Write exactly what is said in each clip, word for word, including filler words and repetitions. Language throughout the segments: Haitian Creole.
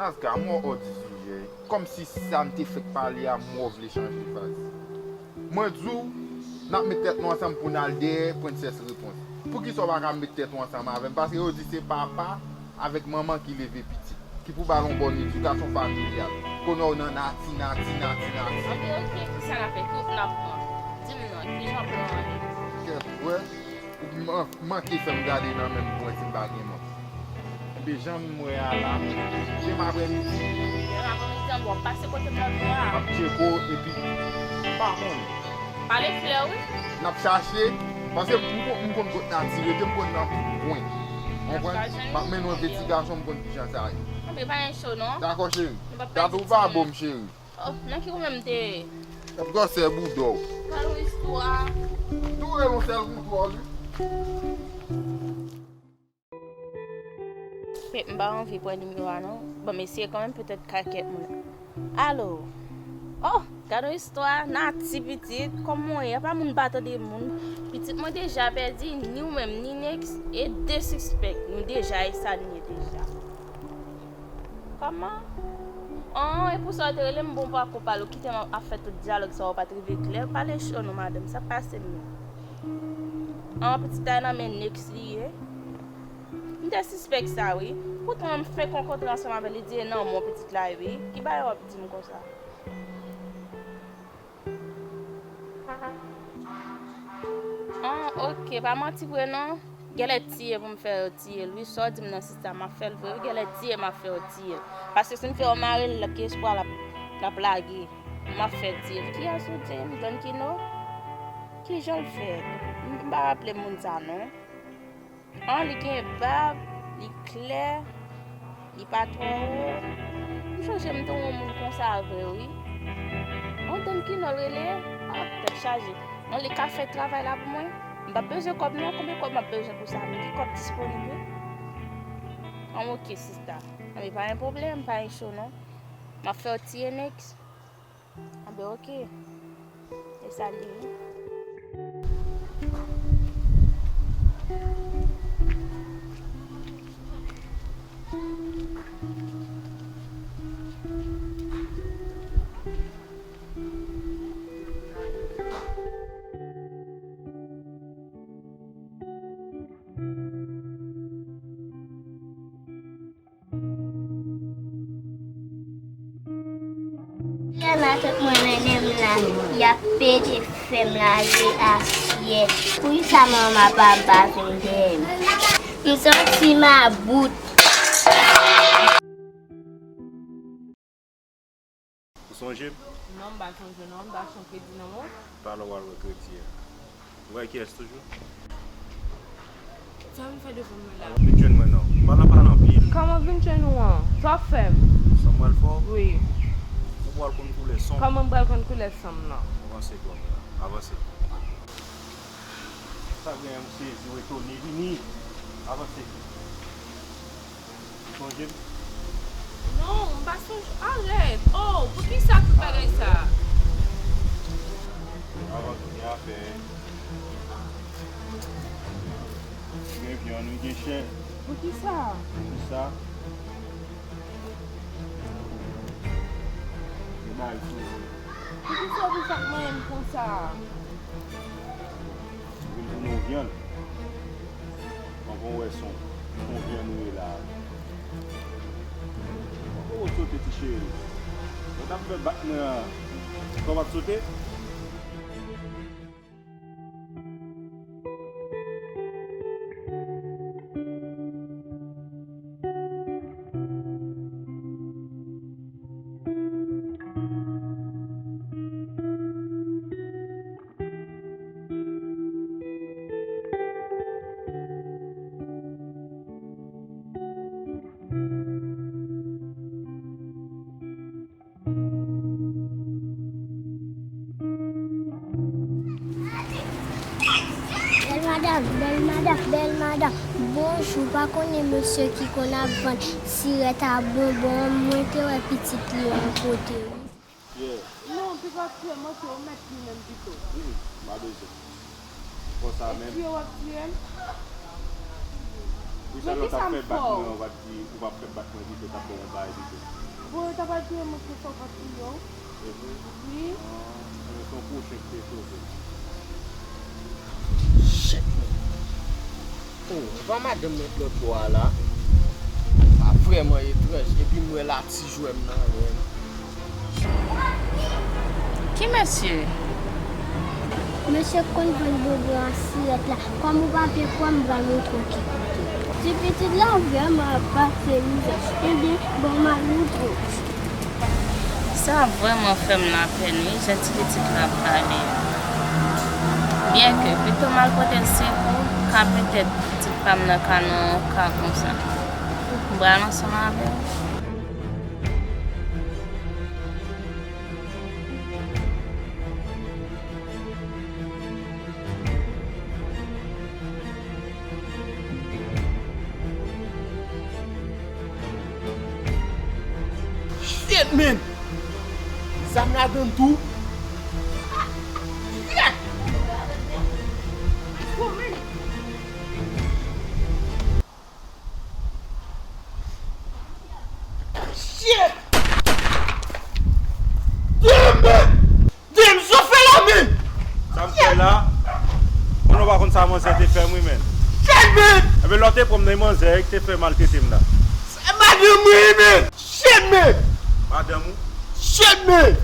Azga, m wè w di sijè. Kòmsi sa n te fèk pale a, m wè w vle chanje faz. Mwen di w, n ap met tèt nou ansanm pou n al dèyè Princess Réponse. Poukisa w pa ka met tèt ou ansanm avè m? Paske yo di se papa avèk manman ki leve pitit, ki pou ba l yon bòn edikasyon familyal. Kounye a w nan nati, nati, nati, nati. Ok, ok, kisa n ap fè? Kout n ap pran. Di m non, kijan plan an ye? Kèt, wè. Ou man-, manke fè m gade nan men m pou wè si m pa gen mòt. Epi jan m wè a la, demen aprèmidi. Demen aprèmidi an, bon, pase kote m lòt bò a. M ap tcheke w epi m pa konnen. Pale flè, wi. N ap chache, paske m, m, m konn kot nati rete, m konn nan tout kwen. Konprann? M ap mennen w envestigasyon, m konn kijan sa ye. Anben, pa gen cho, non. Dakò, cheri. Gade w pa bon, cheri. Oh, nan ki ou menm te ye? Ap gwosè bouda w. Gade yon istwa. Tou rele yon sèl bouda w, wi. Pèp, m pa anvi pran nimewo a non. Bon, m eseye kanmenm, petèt ka kèk moun. Alo. Oh, gade yon istwa, Nati pitit, kòman w ye? Apa moun pa tande moun? Pitit mwen deja pèdi, ni ou menm, ni Nex, e de sispèk. Nou deja, e sa n ye deja. Kòman? An, e pou sa w te rele m, bon, pa kou pale, ou kite m ap fè tout dyalòg sa yo pa t rive klè. Pale cho non, madanm, sa pase m menm. An, pitit la nan men Nex li ye. M te sispèk sa, wi. Poutan, m fenk rankontre ansanm avè l, li di e nan men w pitit la ye, wi. Ki bagay w ap di m konsa? Ah, ok, pa manti vre non. Genlè tiye pou m fè yo tiye l, wi. Sa w di m nan sista, m ap fè l vre, wi. Genlè tiye m ap fè yo tiye l. Paske si m fè yo mare l, ki espwa l ap, l ap lage. M ap fè tiye l. Kiyès ou di m? Don Kino? Kijan l fèt? M, m pa raple m moun sa non. An, li gen bab, li klè, li pa twò wo. M sonje m te wè yon moun konsa vre, wi. Yon Don Kino l rele, ah, tèt chaje. An, li ka fè travay la pou mwen. M p ap bezwen kòb non, konbyen kòb m ap bezwen pou sa? Men ki kòb disponib, wi. An, ok, sista. Anben, pa gen pwoblèm, pa gen cho non. M ap fè w tiye Nex. Anben, ok. E sa l ye, wi. Lè matant mwen mennen m la, y ap pede fè m lave asyèt. Poukisa manman pa m pa vin dèyè m? M santi m about. Ou sonje m? Non, m pa sonje w non, m pa sonje kredi nan men w. Talè w al wè kredi a. Ou wè kiyès toujou? Sa w vin fè devan mwen la? Vin jwenn mwen non. Pa nan pale anpil. Kòman vin jwenn ou an? Sa w ap fè m? Sa m pral fè w? Wi. Ou pral konn koulè san m. Kòman m pral konn koulè san m nan? Avanse twòp la. Avanse. Sa gen yon sezi, w etone, vini. Avanse. Ou sonje m? Non, m pa sonje. Arèt! Oh, poukisa tout bagay sa? Avan tou, gen afè. Gen vyann, wi, gen chè. Poukisa? Poukisa? Gen bagay sou ou. Poukisa w vin ap manyen m konsa? Ou vin tounen yon vyann. Mwen konn wè se yon, se yon vyann ou ye la. Mwen konn w sote ti cheri. Mwen t ap fè bak mwen an. Sa w pa t sote? Bèl madanm, bèl madanm, bèl madanm. Bonjou, pa konnen mesye ki konn ap vann sirèt a bonbon an, mwen te wè pitit li yon kote, wi. Yeah. Non, piga w ap tiye m, ok, ou mèt li menm pito. Mm, pa bezwen. Konsa menm. E tiye w ap tiye m? Poukisa lè w t ap fè bat mwen, ou pa t di, ou p ap fè bat mwen pito, t ap ban m yon bagay pito? Bon, yo ta pral touye mwen, se fò w pa t touye w. Se vre? Wi. Ah, ebyen, se yon pwochen ki te sove m. Shit, man. Oh, e pa madanm nan k lòt bò a la? Sa vrèman etranj. Epi m wè la ti jwè m nan, men. Ki mesye? Mesye k konn vann bonbon a sirèt la. Kòm ou pa vle kwè m, m pral montre w ki kote. Ti pitit la vrèman ap pase mizè. Ebyen, bon, m al montre w. Sa vrèman fè m lapèn, wi, jan ti pitit la pale. Byenke, pito m al pote l sekou, ka petèt pitit pa m nan ka nan yon ka konsa. M pral ansanm avè w. Shit, man! Zam ladann tou? Shit! Damn, man! Damn, sa w fè la, man! Sa m fè la? Konnen w pa konn sa manzè te fè m, wi, man. Shit, man! Ebyen, lè w te pran m nan manzè ki te fè maltrete m la. Se madanm mwen, wi, man! Shit, man! Madanm ou? Shit, man!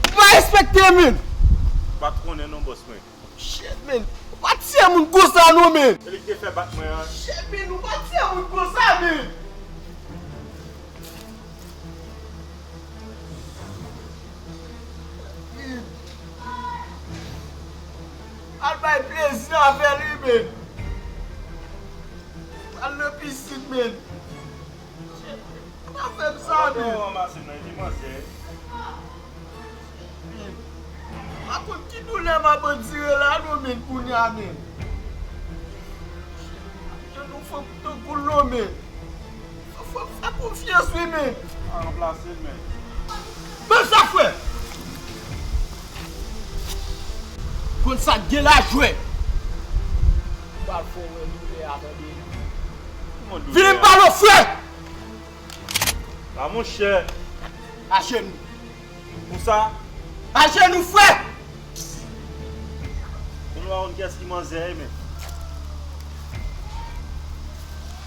Ou pa respekte, man! Ou pa t konnen non, bòs mwen. Shit, man! Ou pa tiye moun konsa, non, man! Se li ki te fè bat mwen an. Shit, man! Ou pa tiye moun konsa, man! Al bay plezi avè li, men. Al nan pisin, men. Pa fè m sa, men. Ranmase nan li manzè. Men. Pa konn ki doulè m ap andire la, non, men, kounye a, men. Jenou fanm tankou l, non, men. Fò, fò m fè konfyans, wi, men. A ranplase l, men. Ban m sa, frè. Konn sa k gen la, jwè. M pral fè w wè doulè a, tande. Kòman doulè a? Vini m pale w, frè. La, monchè. Ajenou. Konsa? Ajenou, frè. Kounye a, ou konn kiyès ki manzè ye, men.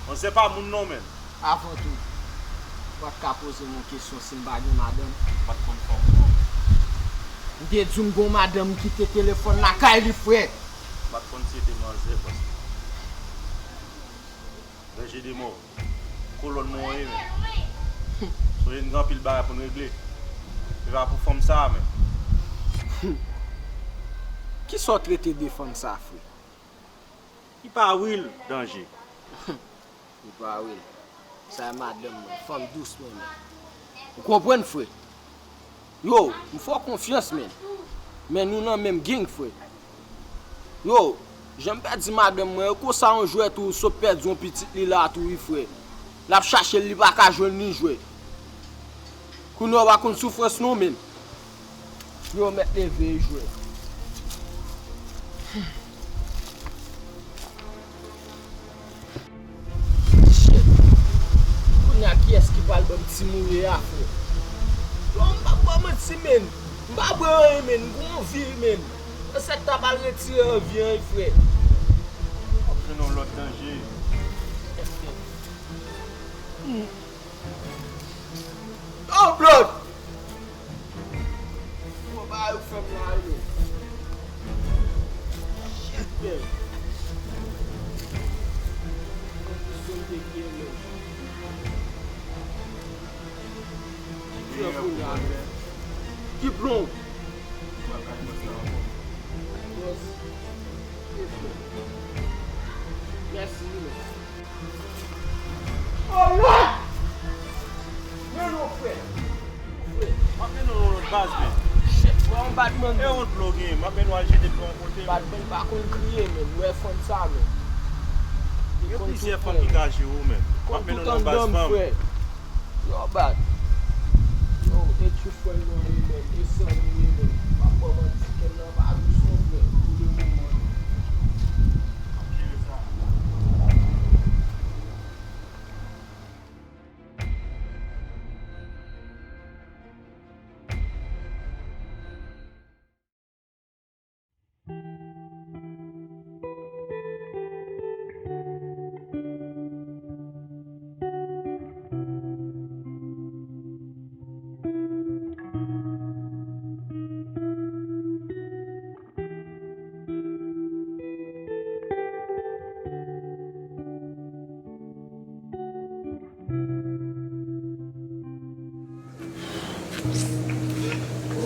Manzè pa moun non, men. Avan tou, ou pa t ka poze m yon kesyon si m pa gen madanm. Ou pa t konn fè m non. M te di w m gon madanm m kite telefòn lakay li, frè. M pa t konn si se te manzè, paske Danje de mò. Kolòn mwen ye, men. Sonje n gen anpil bagay pou n regle. Se pa pou fanm sa a, men. Kisa w t rete de fanm sa a, frè? Li pa real, Danje. Li pa real. Sa e madanm mwen, fanm dous mwen, men. Ou konprann, frè? Yo, m fè w konfyans, men. Men nou nan menm gang, frè. Yo, jan m pèdi madanm mwen, e konsa yon jwèt ou sot pèdi yon pitit li la tou, wi, frè. L ap chache l, li pa ka jwenn li, jwè. Kounye a w pa konn soufrans non, men. Yo, mèt leve, jwè. Shit. Kounye a, kiyès ki pral ban m ti mouye a, frè? Yo, m p ap ba w manti, men. M pa bwè anyen, men. M gon anvi, men. Resèt la pral retire anvi an, wi, frè. W ap jwenn yon lòt Danje. Hmm. Oh, blood! Bon, bagay ou fè m la, yo. Shit, man. Kondisyon m te gen, men. Ki plon pou la, men? Ki plon? Boss. Mèsi, men. Oh, Lord! Men non, frè. Frè. M ap mennen w nan lòt baz, men. Shit, frè, on bad man. E yon dlo gen, m ap mennen w al jete dlo yon kote, men. Bad man pa konn kriye, men. Ou wè fanm sa, men. Gen plizyè fanm ki ka jere w, men. M ap mennen w nan yon baz fanm. Yo, bad. Yo, e tchouf frè nou ye, men. E sè nou ye, men. M ap ba w manti, kè m nan pa dous non, frè. Pou le moman. M ap jere sa.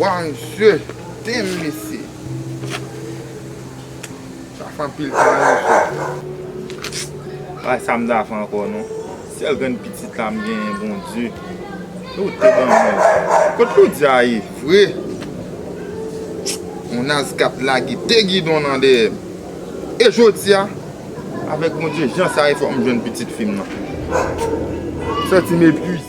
Waw, mesye, damn, mesye. Sa fè anpil tan, mesye. Bagay sa m ta fè ankò, non. Sèl grenn pitit la m genyen, Bondye. Ou te ban mwen. Kot Loudya ye? Vre. Yon Nazca t lage de gidon nan dèyè m. E jodi a, avèk Bondye, jan sa ye, fòk m jwenn pitit fi m nan. M santi m epuize.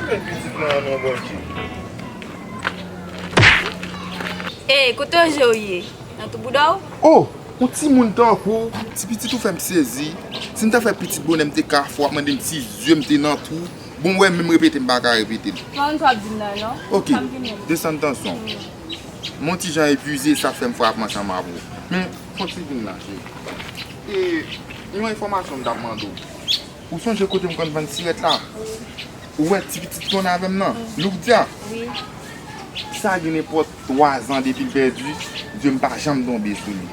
Mwen pitit mwen an non, Bondye. Ey, kote w ye? Nan tou bouda w? Oh, yon timoun tankou w, ti pitit ou fè m sezi. Si m ta fè pitit bonè, m te ka fè w ap mande m si zye m te nan twou. Bon, w wè, menm repete, m pa ka repete l. Kòman w ap di m la, non? Ok, desann tansyon w. M on ti jan epuize, sa fè m frape ansanm avè w. Men, fon ti vin la, cheri. E, yon enfòmasyon m t ap mande w. Ou sonje kote m konn vann sirèt la? Ou wè ti pitit ki konn avè m nan? Lourdia? Wi. Sa gen nenpòt twa zan depi l pèdi, zye m pa janm tonbe sou li.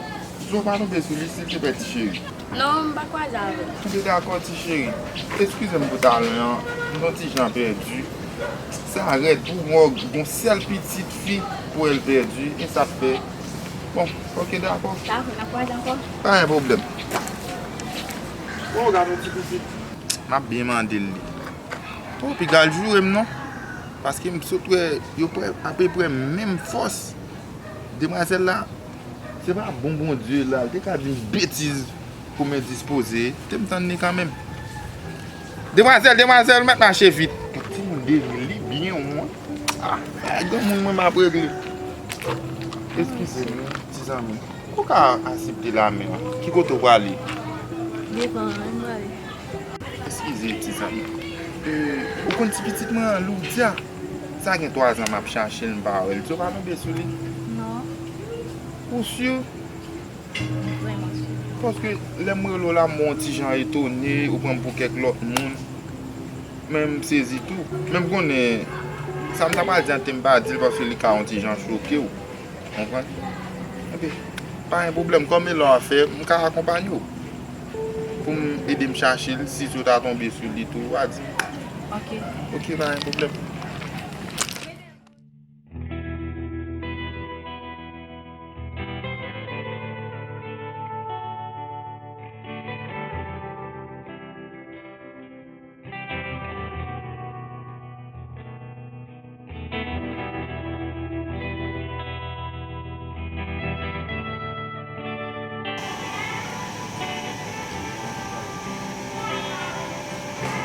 Zye w pa tonbe sou li, silteplè, ti cheri. Non, m pa kwaze avè l. Tout dakò, ti cheri. Eskize m pou talè an, m t on ti jan pèdi. Sa rèd pou mwen, gon sèl pitit fi pou wè l pèdi, e sa fè. Bon, ok, dakò. Dakò, n ap kwaze ankò. Pa gen pwoblèm. Bon, gade yon ti pitit. M ap byen mande l li. Oh, piga l joure m non. Paske m sot wè yo prè, apeprè menm fòs. Demwazèl la, se pa bon Bondye la, l te ka di m betiz pou m endispoze, te m tann li kanmenm. Demwazèl, demwazèl, ou mèt mache vit. Timoun devni li byen won. Ah, granmoun mwen m ap regle. Eskize m, ti zanmi. Ou ka asepte la men an? Ki kote w prale? Devan an, m prale. Eskize, ti zanmi. E, ou konn ti pitit mwen an, Lourdia? Sa gen twa zan m ap chache l, m pa wè l. Zye w pa tonbe sou li? Non. Ou si? Vrèman si. Paske lè m rele w la, m wè w yon ti jan etone, ou pran m pou kèk lòt moun. Men m sezi tou. Men m konnen, sa m ta pral di an, te m pa di l, paske li ka yon ti jan choke w. Konprann? Epi, pa gen pwoblèm. Kòm e la w ap fè, m ka akonpanye w. Pou m ede m chache l, si zye w ta tonbe sou li tou, w a di m. Ok. Ok, pa gen pwoblèm.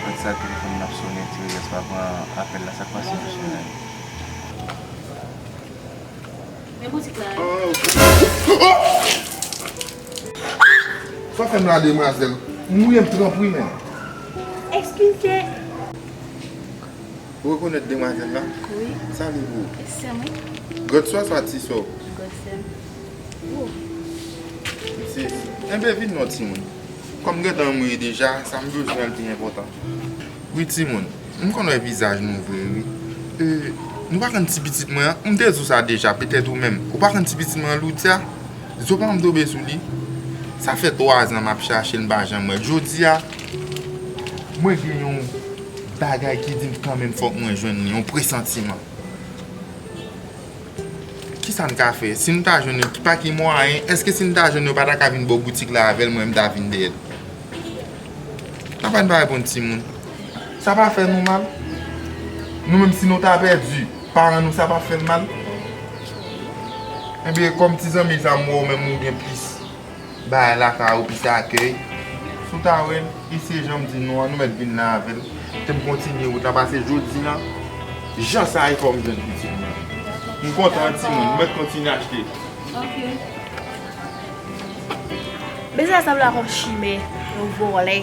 Gad sa telefòn nan ap sonnen, ti Reyès pa pran apèl la, sa k pase, mesye? Men boutik la. Sa w fè m la, demwazèl? Mouye m, tanpri, men. Eskize. Ou rekonèt demwazèl la? Wi. Sa li pou ou? Sè mwen. Grandsè w swa tisè w? Grandsè m. Ou. Mesye, enben vin non, timoun. Kòm m gentan mouye deja, sa m bezwen an pi enpòtan. Wi, timoun. M konn wè vizaj nou vre, wi. E, nou pa konn ti pitit mwen an? M te di w sa deja, petèt ou menm. Ou pa konn ti pitit mwen an, Lourdia? Zye w pa janm tonbe sou li? Sa fè twa zan m ap chache l, m pa janm wè l. Jodi a, mwen gen yon bagay ki di m kanmenm fòk mwen jwenn li, yon presantiman. Kisa n ka fè? Si n ta jwenn yo, ki pa ki mwayen, èske si n ta jwenn yo, pa ta ka vin bò boutik la avè l, mwen m ta vin dèyè l? Papa n pa reponn timoun. Sa pa fè nou mal? Nou menm, si nou ta pèdi paran nou, sa pa fè n mal? Enben, kòm ti zanmi sa, m wè w menm ou gen plis bagay lakay ou, plis akèy. Si w ta wè l, e se jan m di nou an, nou mèt vin la avè l. Te m kontinye wout la, pase jodi a, jan sa ye fò m jwenn pitit mwen. M kontan, timoun, m mèt kontinye achte. Ok. Mesye sa sanble ak yon chimè, yon vòlè.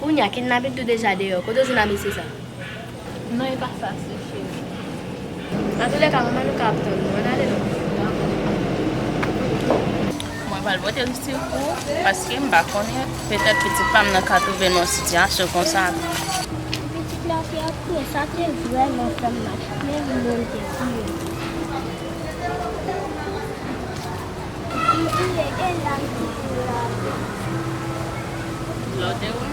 Kounye a, kidnapin tou deja deyò. Kote w jwenn a mesye sa? Non, e pa sa, se cheri. Antoulèka, manman nou ka ap tann nou. Ann ale non. Mwen pral pote l sekou, paske m pa konnen, petèt pitit pa m nan ka twouve nan yon sitiyasyon konsa. Pitit la te ap kriye, sa te vrèman fè m mal. Men moun te kriye. Lòtè wi.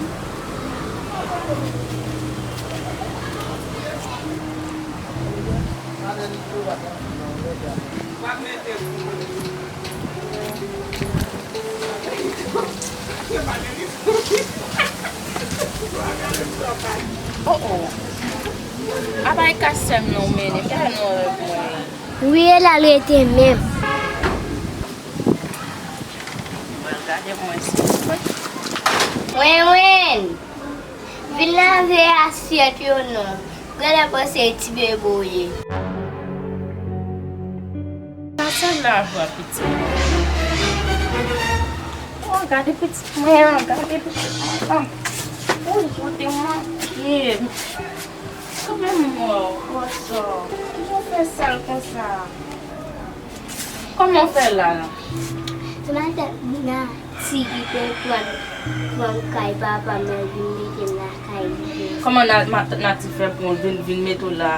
Oh, oh. A bay kach sè m non, men m ta fè non avèk mwen. Wi, e la l rete menm. Mwen gade mwen si. Wen, wen. Vin lave asyèt yo non. Genlè panse e ti bebe w ye. Sa sèl lave a pitit. Oh, gade pitit mwen an, gade pitit mwen an. Ou kote manke. Kanmenm mwen, bòsò. Kijan w fè sal konsa? Kòman w fè la la? Se matant Nati ki te pran, pran kay papa m nan vin mete m lakay li. Kòman na, matant Nati fè pran w vin, vin mete w la?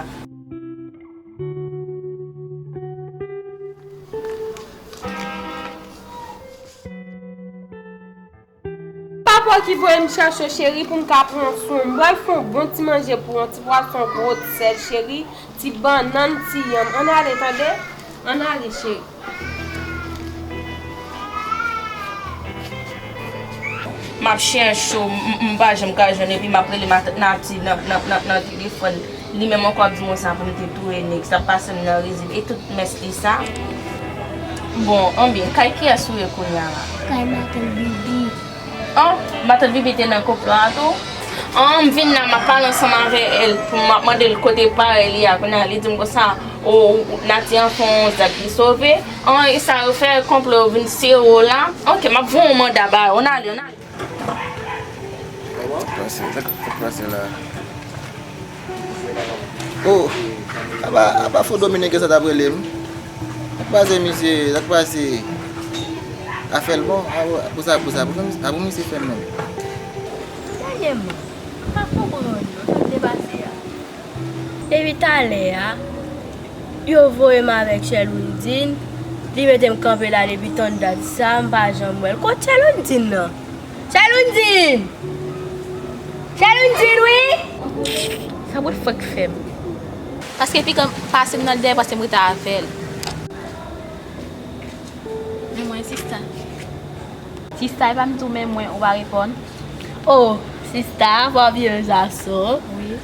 Papa w ki voye m chache w, cheri, pou m ka pran swen w. M pral fè yon bon ti manje pou w, yon ti pwason gwo sèl, cheri, ti bannann, ti yanm. Ann ale, tande? Ann ale, cheri. M ap chèche w, m, m, m pa janm ka jwenn, epi m ap rele matant Nati nan, nan, nan, nan telefòn. Li menm ankò ap di m konsa pou m te touye nèg, sa pase m nan rizib. E tout mès li sa. Bon, anben, kay kiyès ou ye kounye a la? Kay matant Bibi. Oh, matant Bibi te nan konplo a tou? Oh, m vin la, m ap pale ansanm avè l, pou m ap mande l kote parèy li a. Kounye a, li di m konsa, oh, Nati an fè yon zak, li sove. Oh, e sa yo fè konplo, yo vin sere w la. Ok, m ap voye yon manda ba yo. Ann ale, ann ale. Sa k pase? Sa k pase la? Oh, apa, apa fo dominiken sa t ap rele m? Sa k pase, misye? Sa k pase? Afè l bon? A pou sa, pou sa, pou sa, pou misye fè l menm. Dènyèman, m pa konprann non, sa k te pase a. Depi talè a, yo voye m avèk Chèlondin, li mete m kanpe la depi tann dat sa, m pa janm wè l. Kot Chèlondin nan? Chèlondin! Chèlondin, wi! Sa bout fòk fè m. Paske pikan pase m nan dèyè, paske m rete avè l. Men mwen, sista. Sista, e pa m di w men mwen, ou pa reponn? Oh, sista, fò w vire sa sou. Wi.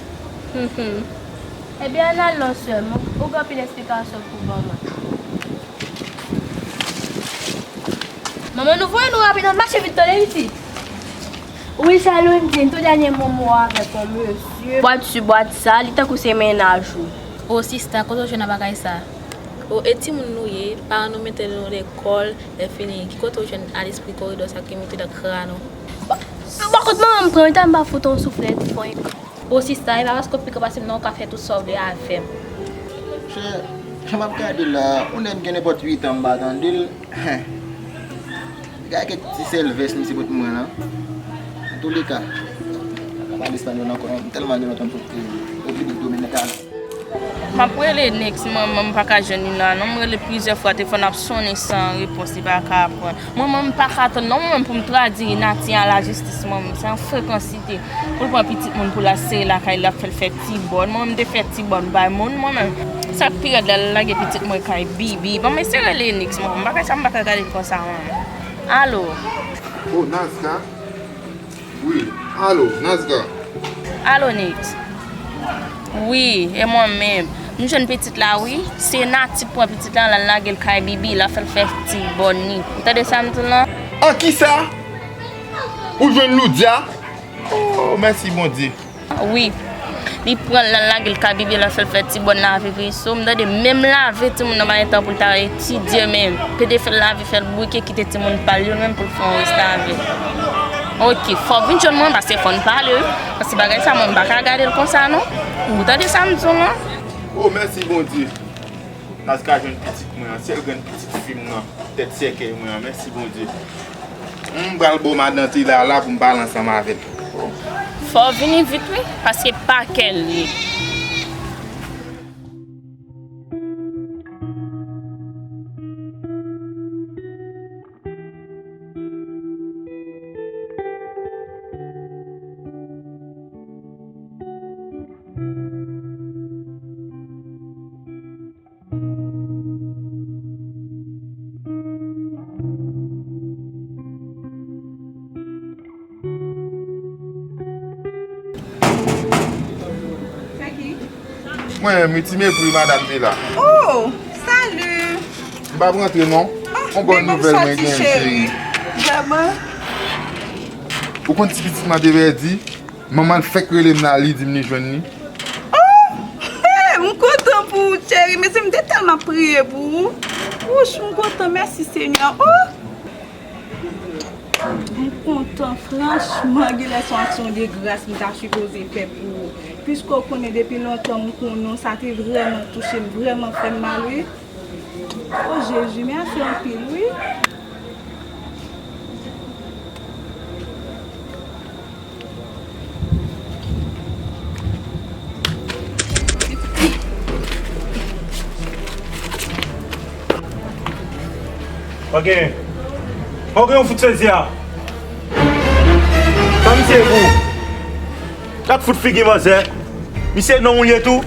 Ebyen, ann al non, sè m. Ou gen anpil esplikasyon pou ban mwen. Manman nou voye nou rapid, ann mache vit, tande, pitit. Wi, Chèlondin, tou dènyèman m wè w avèk yon mesye. Bwat si bwat sa, li tankou se mennaj ou. O sista, kote w jwenn bagay sa? O, e timoun nou ye, paran nou mete nou lekòl, lè fini, ki kote w jwenn a lespri koridò sa ki moute nan kran nou? Bò, bò kot manman m pran, wi, ta m pa fout yon souflèt fwenk. O sista, e pa paske w pi gran pase m non, ou ka fè tout sa w vle avè m. Chè, jan m ap gade la, yon nèg gen nenpòt uit an m pa tande l. Gade kèk ti sèl vès misye pot mwen lan. Antouleka, m pa pale espanyòl ankò, m tèlman gen lontan m sot Repiblik Dominikana. M ap rele Nex, manman m pa ka jwenn li la non. M rele plizyè fwa, telefòn ap sonnen san repons, li pa ka pran. Manman m pa ka tann non, mwen menm pou m tradui Nati a lajistis, manman m, se yon frekansite. Pou l pran pitit moun pou l al sere lakay li, l ap fè l fè ti bòn. Mwen menm m te fè ti bòn bay moun, mwen menm. Sa k pi rèd la, l al lage pitit mwen kay Bibi. Ban m eseye rele Nex, mwen. M pa ka sa, m pa ka gade l konsa, mwen. Alo. Oh, Nazka? Wi. Alo, Nazka? Alo, Nex. Wi, e mwen menm. M jwenn pitit la, wi. Se Nati pran pitit la, l al lage l kay Bibi, l al fè l fè ti bòn li. Ou tande sa m di w lan? An kisa? Ou jwenn Loudia? Oh, mèsi Bondye. Wi. Li pran l, l al lage l kay Bibi, l al fè l fè ti bòn lave veso. M tande menm lave timoun nan pa gen tan pou l ta etidye menm. Pede fè l lave, fè l bouke, kite timoun pa l yo menm pou l fè yon rès lave. Ok, fò w vin jwenn mwen, paske fò n pale, wi. Paske bagay sa, mwen, m pa ka gade l konsa, non. Ou tande sa m di w lan? Oh, mèsi Bondye. Nazka jwenn pitit mwen an, sèl grenn pitit fi m nan, tèt sèkèy mwen an, mèsi Bondye. M pral ba w madan Tila la pou m pale ansanm avè l. Fò w vini vit wi, paske pa kè l ye. Mwen menm wi, Ti Mepri, madanm Nela. Oh, salut. M p ap rantre non. Ah, yon bòn nouvèl mwen genyen, cheri. Vrèman? Ou konn ti pitit mwen te pèdi? Manman l fèk rele m la, li di m li jwenn li. Oh, hey, m kontan pou ou, cheri. Mesye, m te tèlman ap priye pou ou. Wouch, m kontan. Mèsi, Senyè. Oh! M kontan, franchman, genlè se yon aksyon de gras m ta sipoze fè pou ou. Piske w konnen depi lontan m konnen w, sa te vrèman touche m, vrèman fè m mal, wi. O Jezi, mèsi anpil, wi. Pa gen. Pa gen yon fout sezi a. Sa misye ye pou ou? Gad fout figi manzè. Misye non ou ye tou?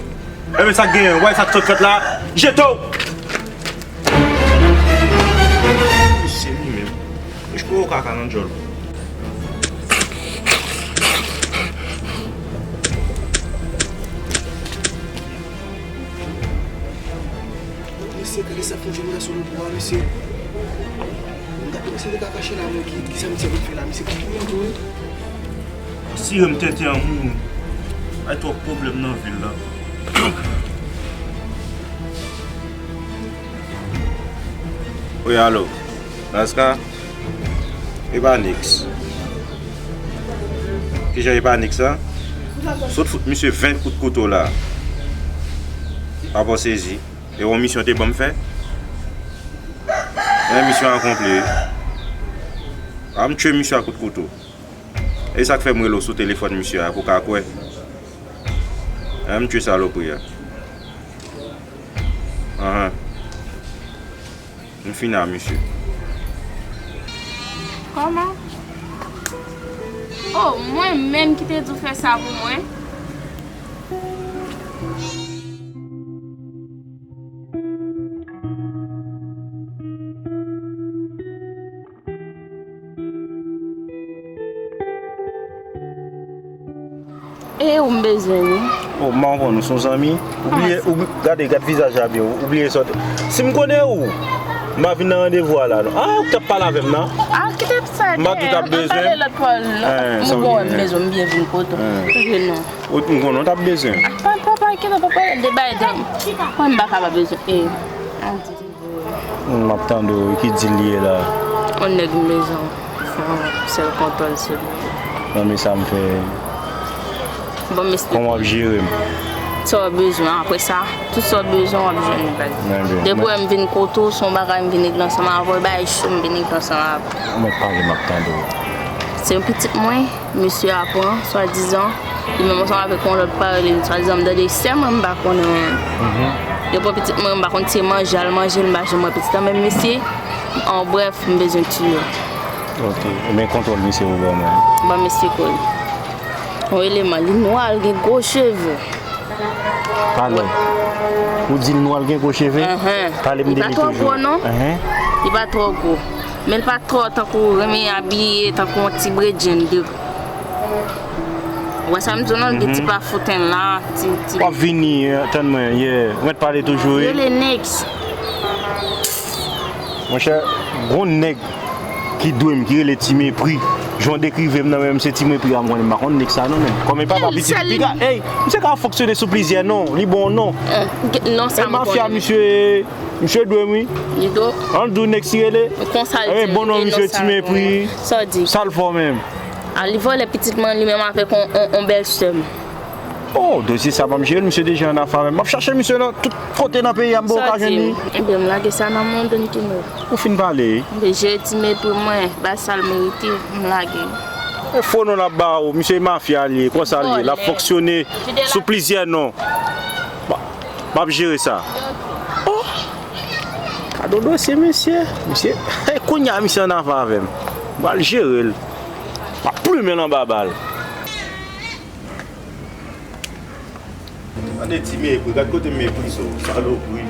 Enben sa k genyen, w wè sa k sot fèt la? Jete w! Misye li menm. Mouch pou yo kaka nan djòl. Mesye, gade sa fè yon jèn gason nan bwa, mesye. Mwen gade mesye te ka kache la, mwen ki, ki sa misye vin fè la, mesye ki tounen tou, wi. Asire m tenten an mouri. Ay twòp pwoblèm nan vil la. Wi, alo. Laska? E pa Nix. Kijan e pa Nix la? Sot fout misye ven kout kouto la. Papa w sezi. E yon misyon te ban m fè. E misyon akonpli. A m tchwe misye a kout kouto. E sa k fè m rele w sou telefòn misye a pou w ka kwè. A m tchwe salopri a. Anhan. M fin a misye. Kòman? Oh, mwen menm ki te di w fè sa pou mwen? E ou m bezwen wi. Oh, m pa konprann ou, se yon zanmi? Ou bliye, ou bli-, gade, gade vizaj la byen, ou bliye sa w te, si m konnen ou, m pa vin nan randevou a la non. Ah, ou t ap pale avè m nan? Ah, kite sa. M pa di w t ap bezwen. An pale lòt pawòl non. Eh, m gon wè m bezwen, m byen vin kote w. Ou m konnen w t ap bezwen. Ah, pa, pa, pa, kite, pa pale de bagay de. Mwen m pa ka pa bezwen. Eh, an di. M ap tande w, ki dil li ye la? On nèg m bezwen, fè yon sèl kontwòl sou li. Nan men sa m fè. Bon, mesye. Kòman w ap jere m? Sa w bezwen, apre sa, tout sa w bezwen, w ap jwenn li, baz. Depi w wè m vin kote w, se yon bagay m vin regle ansanm avè w, bagay cho m vin regle ansanm avè w. Mwen pale, m ap tande w. Se yon pitit mwen. Mesye a pran, swadizan, li menm ansanm avèk yon lòt parèy li, swadizan m tande sè mwen, m pa konnen. Yo pran pitit mwen, m pa konn si se manje al manje l, m pa janm wè pitit lan, men mesye, an brèf, m bezwen tiye l. Ok, ebyen kontwòl mesye ou ban mwen. Ban mesye kò l. Yon eleman, li nwa, li gen gwo cheve. Talè. Ou di l nwa, l gen gwo cheve? Talè m deli toujou. Li pa twò gwo non. Li pa twò gwo. Men l pa twò tankou renmen abiye tankou yon ti bredjenn de. Ou wè sa m di w non, l gen ti pafouten la, ti, ti. W ap vini, eh, tann mwen, yeah. Ou mèt pale toujou, wi. Rele Nex. Monchè, gon nèg ki dwe m, ki rele Ti Mepri. Jan w dekrive m nan, men m se Ti Mepri a m konnen, m pa konn nèg sa non, men. Kòm e papa pitit piga, ey, misye ka fonksyone sou plizyè non, li bon non. Non, sa m konnen. E mafya misye, misye dwe m wi. Li dwe w? An di w nèg si rele. Konsa l di, bon non misye Ti Mepri. Sa w di? Sa l fè w menm? A, li vòlè pitit mwen li menm avèk on, on, on bèlsè m. Oh, dosye sa pa m jere l, misye deja an afè avè m. M ap chache misye nan tout kote nan peyi a, m poko ka jwenn li. Ebyen, m lage sa nan men w, Don Kino. Ou fin pale wi. M te jere Ti Mepri mwen, bay sa l merite, m lage. E fo non l ap ba ou, misye mafya l ye, konsa l ye, l ap fonksyone sou plizyè non. M ap jere sa. Oh! Gade yon dosye mesye, misye, kounye a misye an afè avè m. M pral jere l. M ap plimen l anba bal. Gade Ti Mepri, gad kote m meprize w, salopri.